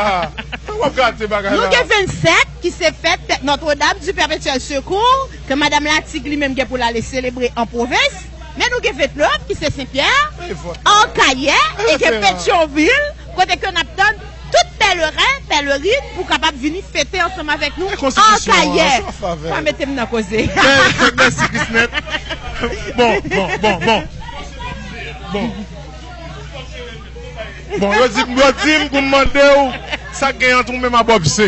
Sa w ap gate bagay la? Nou gen vennsèt, ki se fèt Notre-Dame du Perpétuel Secours, ke Madanm Latik li menm gen pou l ale selebre an pwovens. Men nou gen vennèf, ki se Sen Pyè, Akayè, e gen Petyonvil, kote ke n ap tann tout pèleren, pèlerin pou kapab vini fete ansanm avèk nou Akayè. Pa mete m nan koze. Mèsi, Krisnèt. Bon, bon, bon, bon. Bon. Bon, yo di, yo di m pou m mande w sa k gen ant ou menm a Bob C.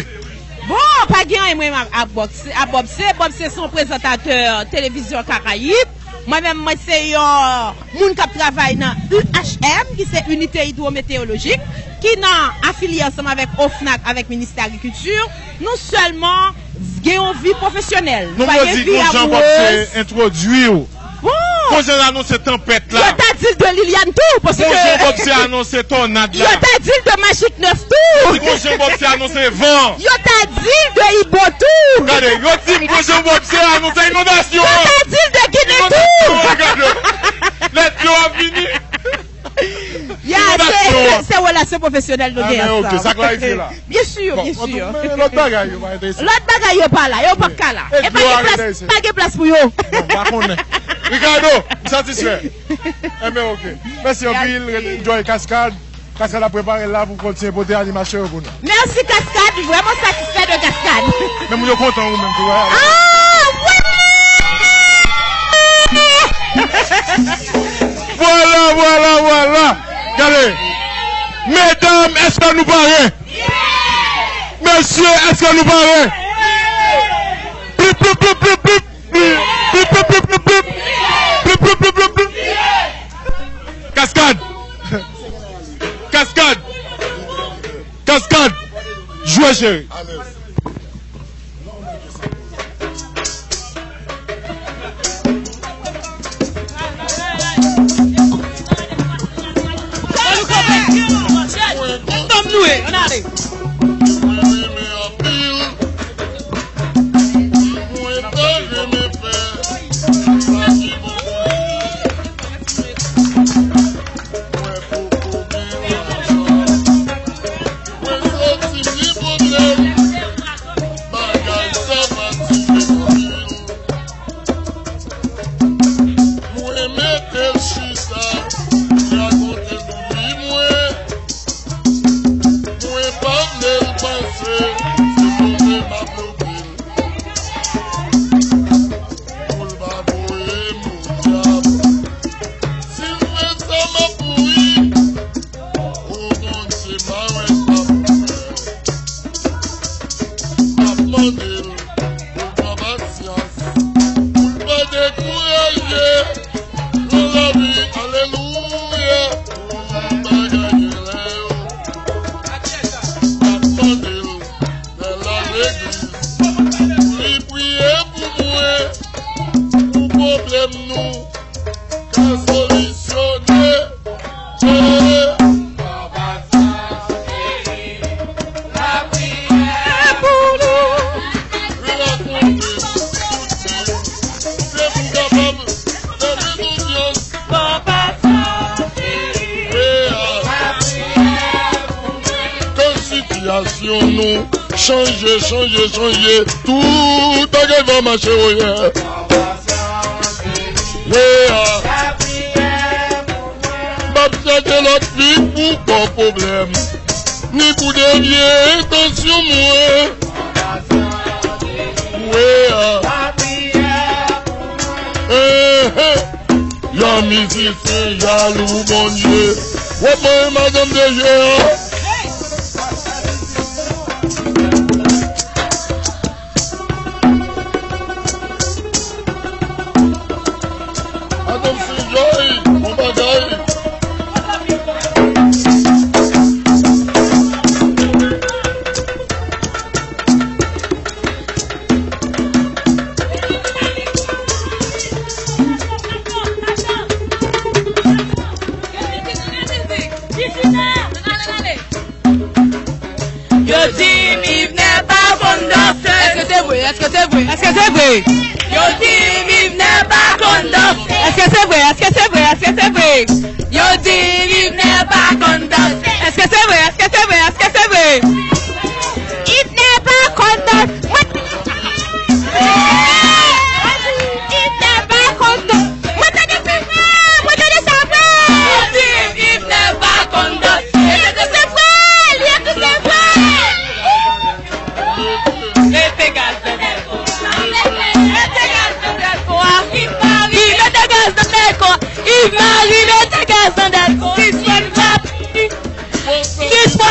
Bon, pa gen anyen mwen menm a, a Bob C. A Bob C, Bob C se yon prezantatè televizyon Karayib. Mwen menm, mwen se yon moun k ap travay nan U H M, ki se Inite Idwometeyolojik, ki nan afilye ansanm avèk OFNAC, avèk Ministè Agrikilti. Nou sèlman gen yon vi pwofesyonèl. Nou pa gen vi amourèz. Non, men yo di gon jan Bob C entwodui w. Bon. Gon jan l anonse tanpèt la. Yo ta di l de Liliane tou, paske gon jan Bob C anonse tònad la. Yo ta di l de Magik Nèf tou. Yo di gon jan Bob C anonse van. Yo ta di l de Ibo tou. Gade, yo di m gon jan Bob C anonse inondasyon. Yo ta di l de Ginen tou. Inondasyon, gade. Se pwofesyonèl nou gen ansanm. Ah, men ok, sa klarifye la. Byen si, byen si. Bon, an tou, men lòt bagay yo pa enterese. Lòt bagay yo pa la, yo p ap ka la. E pa gen plas, pa gen plas pou yo. Bon, m pa konnen. Ricardo, m satisfè. Enben, ok. Mèsi anpil, ret enjoy Kaskad. Kaskad ap prepare l la pou kontinye pote animasyon yo pou nou. Mèsi Kaskad, m vrèman satisfè de Kaskad. Men moun yo kontan ou menm tou, wè. Ah, wi! Vwala, vwala, vwala. Gade. Medam, èske nou pare? Mesye, èske nou pare? Plip, plip, plip, plip, plip. Plip, plip, plip, plip, plip. Plip, plip, plip, plip, plip. Kaskad. Kaskad. Kaskad. Jwe, cheri. Mwen renmen anpil. Mwen ta renmen fè sa ki bon pou mwen. Mwen poko gen lajan. Mwen santi m gen pwoblèm. Bagay sa fatige m anpil. Mwen mete l chita, rakonte l pou li mwen. Mwen pa vle l panse se bloke m ap bloke l. Pou l pa voye m podyab. Si l fè sa, m ap mouri. O Bondye, m a wè sa pou fè. M ap mande l pou l pran pasyans, pou l pa dekouraje nan lavi. Alelouya! Pou bagay gen lè yo. M ap mande l lè l al legliz pou li priye pou mwen, pou pwoblèm nou ka solisyone. Lapriyè pou nou. Rakonte tout moun. Se pou kapab fè konfyans. Papa Santi. Lapriyè pou mwen. Kan sitiyasyon nou chanje, chanje, chanje, tout bagay va mache, oyè. Yeah. M ap chache lòt fi pou kò pwoblèm, ni pou devye entansyon mwen. Yeah. Eh, eh. Yon mizisyen jalou Bondye. W ap manje madanm de je an. Madanm Senjòy, bon bagay. Yo di m Yvenè pa konn danse. Èske se vre? Èske se vre? Èske se vre? Yo di m Yvenè pa konn danse. Èske se vre? Èske se vre? Èske se vre? Yo di m Yvenè pa konn danse. Èske se vre? Èske se vre? Èske se vre? Yvenè pa konn danse. Mwen, Yvenè pa konn danse. Mwen tande se vre. Mwen tande sa vre. Yo di m Yvenè pa konn danse. Èske se vre? Li di se vre. Mete gaz nan dèko a. Mete gaz nan dèko a. Yves Marie, mete gaz nan dèko a. Yves Marie, mete gaz nan dèko a. Sispann pa. Sispann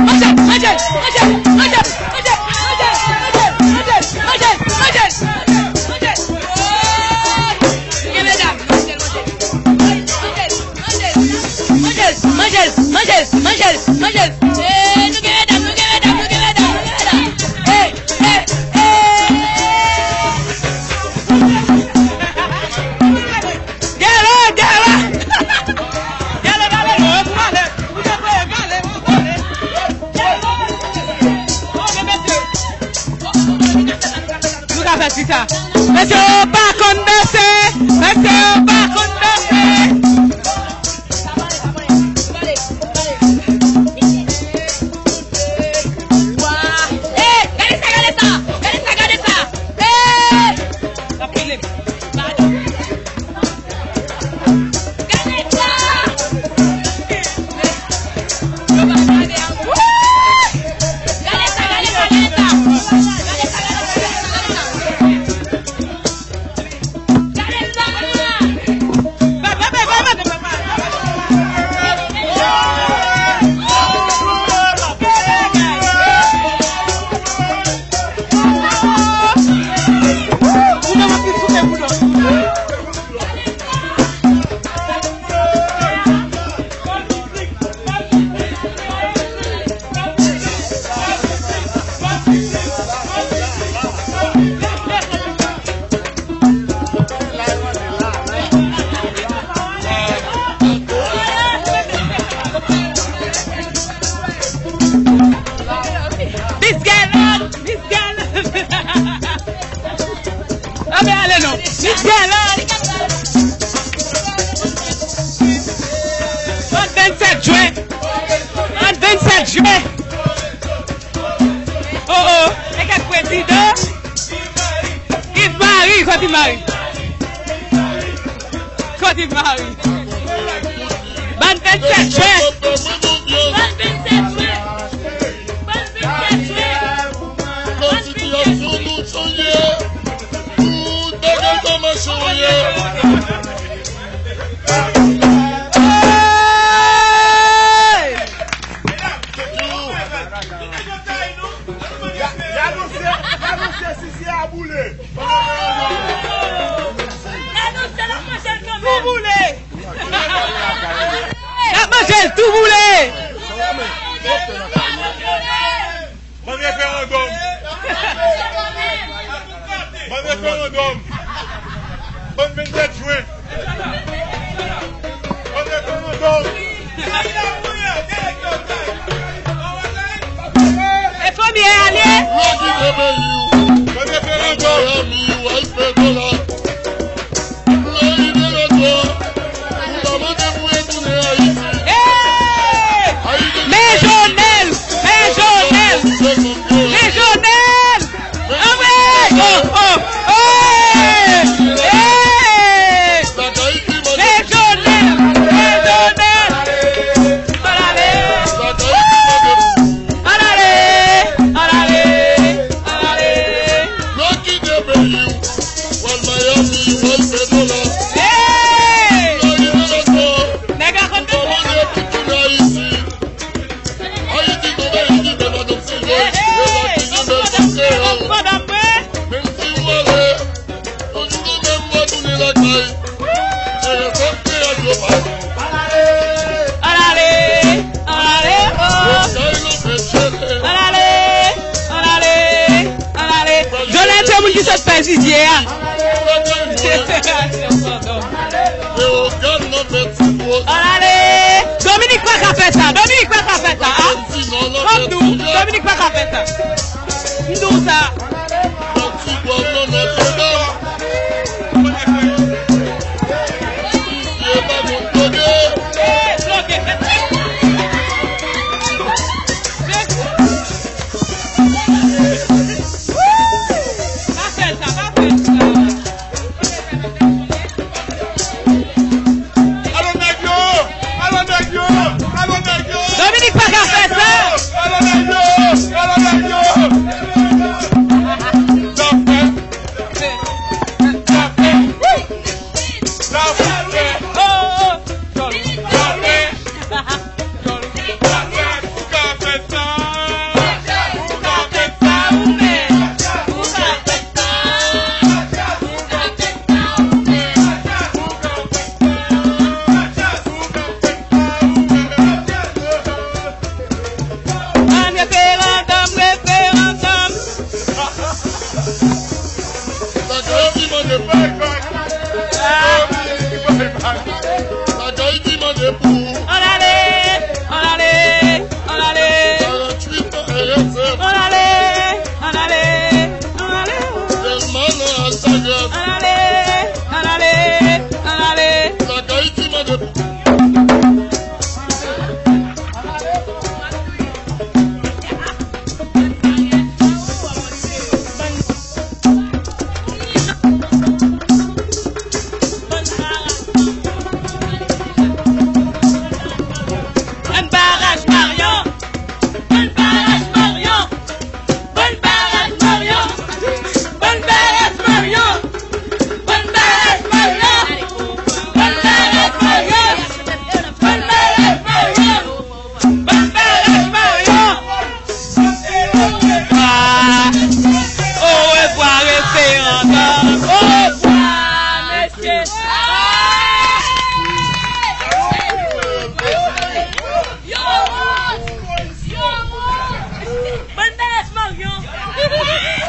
Manje l, manje l, manje l, manje l, manje l. Manje l, manje l, manje l, manje l, manje l. Eh, nou gen medam, nou gen medam, nou gen medam, nou gen medam. Eh, eh, eh. Gèlè, gèlè. Gèlè, gèlè, non, e pou ale. Ou te peye gèlè, ou ale. Gèlè. Oh, men mesye. Nou ka fè ti sa. Mesye yo pa konn danse. Mesye yo pa konn danse. Wa! Eh, gade sa, gade sa! Gade sa, gade sa! Eh! Gade sa! Yo pa gade a. Wouy! Gade sa, gade sa, gade sa! Gade sa, gade sa, gade sa! Miss Gaylord! Miss Gaylord! Anben ale non. Miss Gaylord! Vennsenk jen. Vennsenk jen. Oh, oh. E kèk prezidan. Yves Marie, kote Yves Marie? Kote Yves Marie? Bann vennsenk jen. Bann vennsenk jen. Bann vennsenk jen. Bann vennsenk jen. Sitiyasyon nou chanje. Tout bagay pa mache anyen. Hey! Tou boule! N ap manje l tou boule! Bann referandòm! Bann referandòm! Bann vennsenk jen! Bann referandòm! E fanmi a ale! Bann referandòm! Hey! Men Jonel! Men Jonel! Men Jonel! Anmwey! Oh, oh, oh! Hey! Hey! Men Jonel! Men Jonel! Ann ale! Ann ale! Ann ale! Ann ale! Yo kite peyi w, w al Miami, w al fè dola. Hey! Yo rive lakay, nèg la konn fè dola. Ayiti gon peyi ki bèl, madanm, se vre. Hey, hey! Yo pa ki gen bèl, pa kreyòl. Menm si w ale, yon jou kanmenm w a tounen lakay. Ann ale, ann ale, oh. Ann ale, ann ale, ann ale. Jodi a se moun ki sot fè zizye a. Ann ale. Dominik pa ka fè sa. Dominik pa ka fè sa. Ah. Fò m di w, Dominik pa ka fè sa. M di w sa. Alò nèg yo! Alò nèg yo! Alò nèg yo! Dominik pa ka fè sa! Alò nèg yo! Alò nèg yo! Ann ale, ann ale, ann ale. Lakay ki mande. Bann baraj Marion! Bann baraj Marion! Bann baraj Marion! Bann baraj Marion! Bann baraj Marion! Bann baraj Marion! Bann baraj Marion! Bann baraj Marion! Orevwa, orevwa, referandòm. Orevwa, mesye. Yo wont! Yo wont! Bann bèlès Maryon!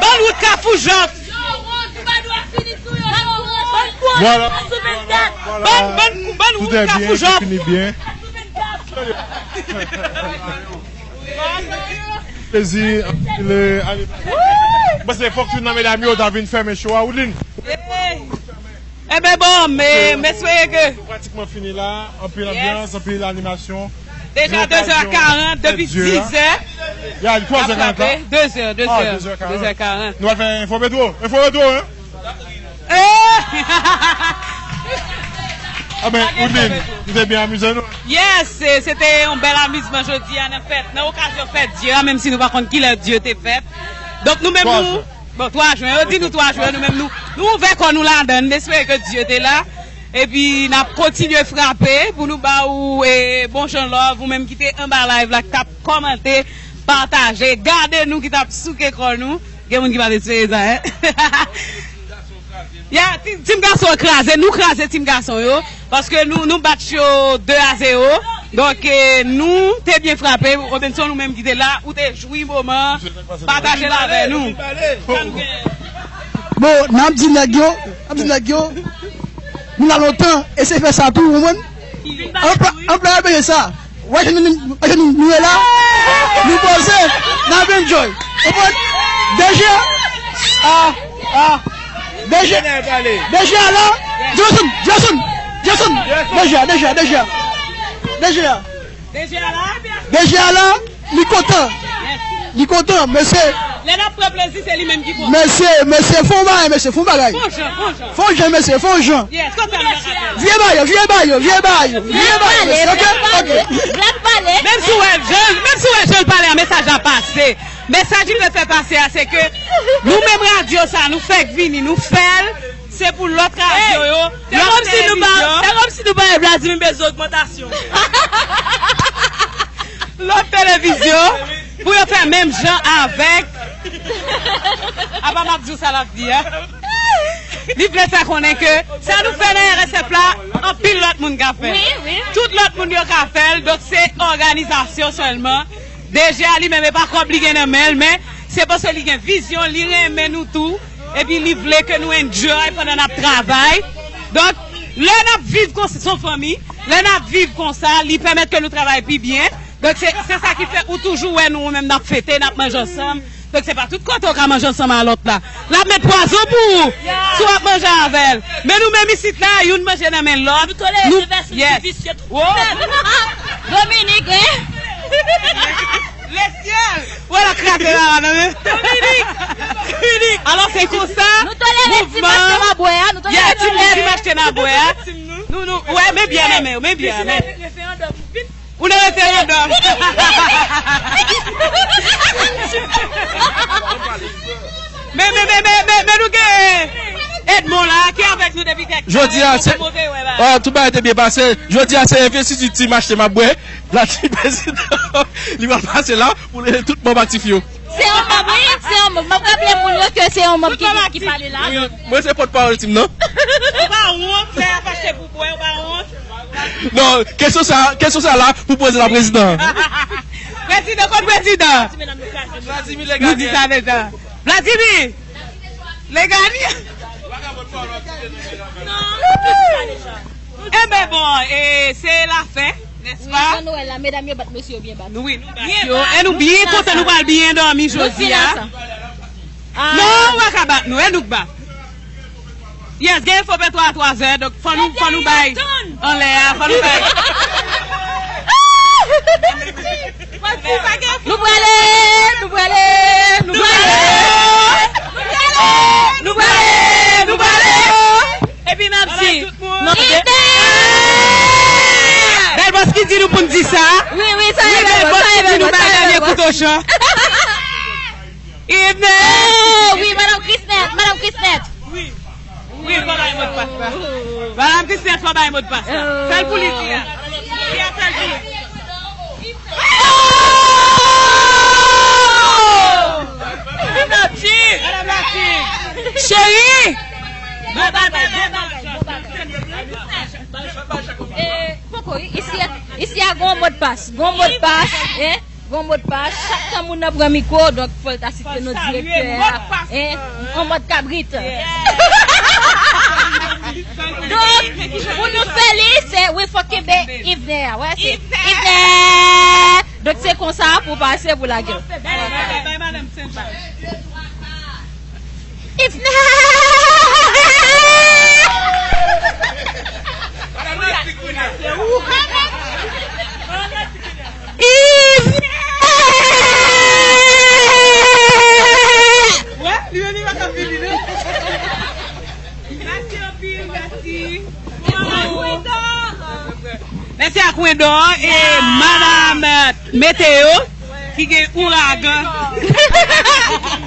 Bann wout Kafou Jòf! Yo wont! Nou pa dwe fini sou yo! Yo wont! Bann wont! Vwala, vwala, vwala. Bann, bann, bann wout Kafou Jòf! Tout est bien, c'est fini bien. Plezi, anpil, eh, ale. Mwen panse fòk youn nan medam yo ta vin fèmen show a, Woodline. Enben bon, men, men espere ke. Nou pratikman fini la, anpil anbyans, anpil animasyon. Deja de zè karant, depi diz è. Ya, li twa zè karant la. De zè, de zè. De zè karant. Nou al fè enfo metwo. Enfo metwo, hein? Eh! Ah ben, Woodline, nou te byen amize nou. Yes, se, se te yon bèl amizman jodi a nan fèt, nan okazyon fèt Dye a, menm si nou pa konn kilè Dye te fèt. Donk nou menm nou, bon, twa jen, yo di nou twa jen, nou menm nou, nou ouvè kò nou ladan, n espere ke Dye te la. Epi n ap kontinye frape pou nou ba ou, eh, bon jan love, ou menm ki te anba live la, ki t ap kòmante, pataje, gade nou, ki t ap souke kò nou. Gen moun ki pa t espere sa, hein? Ya, ti, team gason an kraze, nou kraze team gason yo, paske nou, nou bat yo de a zewo. Donk, eh, nou te byen frape, Robinson, ou menm ki te la, ou te jwi moman, pataje l avè nou. Bon, n ap di nèg yo, n ap di nèg yo, nou la lontan, eseye fè sa tou, ou konprann? Anpla, anpla, byen sa. Wè jan nou, wè jan nou, nou ye la. Nou poze, n ap enjoy. Konprann? De je a, a, a, de je, de je a la. Jason, Jason, Jason. De je a, de je a, de je a. De je a. De je a la. De je a la, li kontan. Li kontan, mesye. Lè n ap pran plezi, se li menm ki pran. Mesye, mesye, fè yon bagay, mesye, fè yon bagay. Fè yon jan, fè yon jan. Fè yon jan, mesye, fè yon jan. Yes, konsa nou pa ka fè. Vye ba yo, vye ba yo, vye ba yo, vye ba yo, mesye, ok? Ok. Black pale. Menm si w wè jan, menm si w wè jan l pale a, mesaj la pase. Mesaj li vle fè pase a, se ke nou menm radyo sa, nou fèk vini, nou fè l, se pou lòt radyo yo, lòt televizyon. Se kòmsi nou pa, se kòmsi nou pa wè Vladimir bezwen ogmantasyon. Lòt televizyon, pou yo fè menm jan avèk. Apa m ap di w sa l ap di a. Li vle fè konnen ke sa nou fè nan R S F la, anpil lòt moun ka fè l. Wi, wi. Tout lòt moun yo ka fè l, donk se òganizasyon sèlman. D G a li menm, e pa kòb li gen nan men l, men se paske li gen vizyon, li renmen nou tou, epi li vle ke nou enjoy pandan n ap travay. Donk, lè n ap viv konsa, se yon fanmi, lè n ap viv konsa, li pèmèt ke nou travay pi byen. Donk, se, se sa ki fè ou toujou wè nou, ou menm, n ap fete, n ap manje ansanm. Donk, se pa tout kote w ka manje ansanm a lòt la. L ap met pwazon pou ou si w ap manje avè l. Men nou menm isit la, youn manje nan men lòt. Nou tolere divès moun ki visye tout. Dominique, hein? Lesyèl! Wè l ap kraze la, non, men. Dominique! Dominique! Alò, se konsa, nou tolere ti mache n ap bwè a, nou tolere ti mache n ap bwè a. Nou, nou, wè, men byen nan men yo, men byen nan men yo. Ou nan referandòm. Men, men, men, men, men, men nou gen Edmond la, ki avèk nou depi kèk tan. Jodi a, se, oh, tout bagay te byen pase. Jodi a, se envestiti ti mache m ap bwè. La ti prezidan, li pral pase la pou leve tout manm aktif yo. Se yon manm, wi, se yon manm. M ap raple moun yo ke se yon manm ki, ki pale la. Wi, mwen se pòtpawòl tim nan. Ou pa wont, lè y ap achte pou bwè, ou pa wont. Non, kesyon sa, kesyon sa la pou poze la prezidan. Prezidan, kot prezidan? Nou di sa deja. Vladimir! Legani! Enben bon, e, se lafen, nèspa? Wi, jan nou wè la, medam yo bat mesye yo byen bat. Nou, wi, nou bat yo. E nou byen kontan, nou pral byen dòmi jodi a. Non, ou pa ka bat nou, e nou k bat. Yes, gen enfo Petwo a twa zè, donk fò nou, fò nou bay anlè a, fò nou bay. Nou prale, nou prale, nou prale, nou prale, nou prale. Epi n ap di, Bèl Bòs ki di nou pou n di sa. Wi, wi, sa e Bèl Bòs ki di nou bay dènye kouto chan. Evening! Oh, wi, Madanm Krisnèt, Madanm Krisnèt. Wi. Wi, fò bay modpas la. Madanm Krisnèt, fò bay modpas la. Fè l pou li, Tia. Tia, fè l pou li. Madanm Latif! Madanm Latif! Cheri! Bon bagay, bon bagay, bon bagay. Eh, poko, isi a, isi a gon modpas, gon modpas, hein? Gon modpas, chak tan moun nan pran mikwo, donk fò l ta site non direktè a, hein, an mòd kabrit. Donk, pou nou fè li, se, wi, fò kenbe Ivnè a, wè, se Ivnè! Donk, se konsa pou pase pou lage l. Ivnè! Ivnè! Wè, li menm li pa ka fini, non. Mèsi anpil, mèsi. Mèsi ak Wendor e Madam Meteo ki gen ouragan.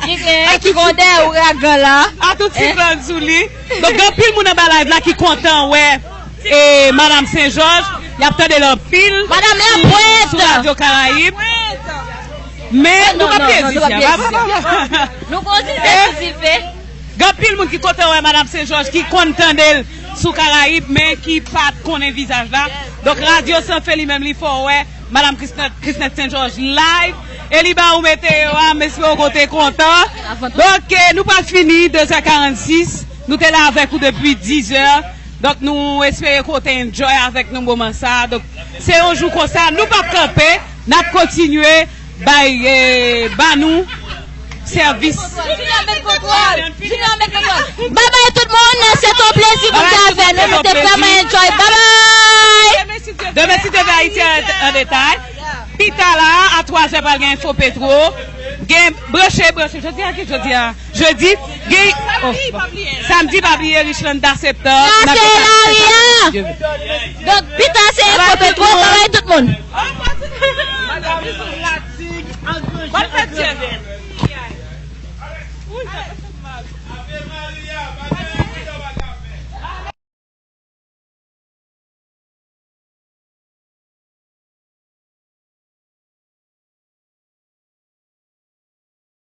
Ki gen, ki gen de ouragan la. A tout siklòn sou li. Donk, gen anpil moun anba live la ki kontan wè e Madam Sen Jòj. Y ap tande l anpil sou, sou Radyo Karayib. Men nou p ap peye zis la. Nou kontinye sou dife. Gen anpil moun ki kontan wè Madam Sen Jòj, ki konn tande l sou Karayib, men ki pa t konnen vizaj la. Donk, Radyo Sanfe li menm, li fè w wè Madam Krisnèt, Krisnèt Sen Jòj live. E li ba ou meteo a, m espere w te kontan. Donk, eh, nou pral fini, de zè karannsis. Nou te la avèk ou depi diz è. Donk, nou espere ke w te enjoy avèk nou moman sa. Donk, se yon jou konsa, nou p ap kanpe, n ap kontinye bay, eh, ba nou sèvis. Junior met kontwòl. Junior met kontwòl. Babay tout moun, se te yon plezi pou m te avè nou. Nou te vrèman enjoy. Babay! Demen, si Dye vle, Ayiti an, an detay. Pita la, a twa zè, pral gen Enfo Petwo. Gen branche, branche. Jodi a ki jodi a? Jedi, gen, oh, samdi, pa bliye Richland Da Septan. Nan se lari a. Donk, pita se Enfo Petwo, babay tout moun. Bòn fèt, Dye vle.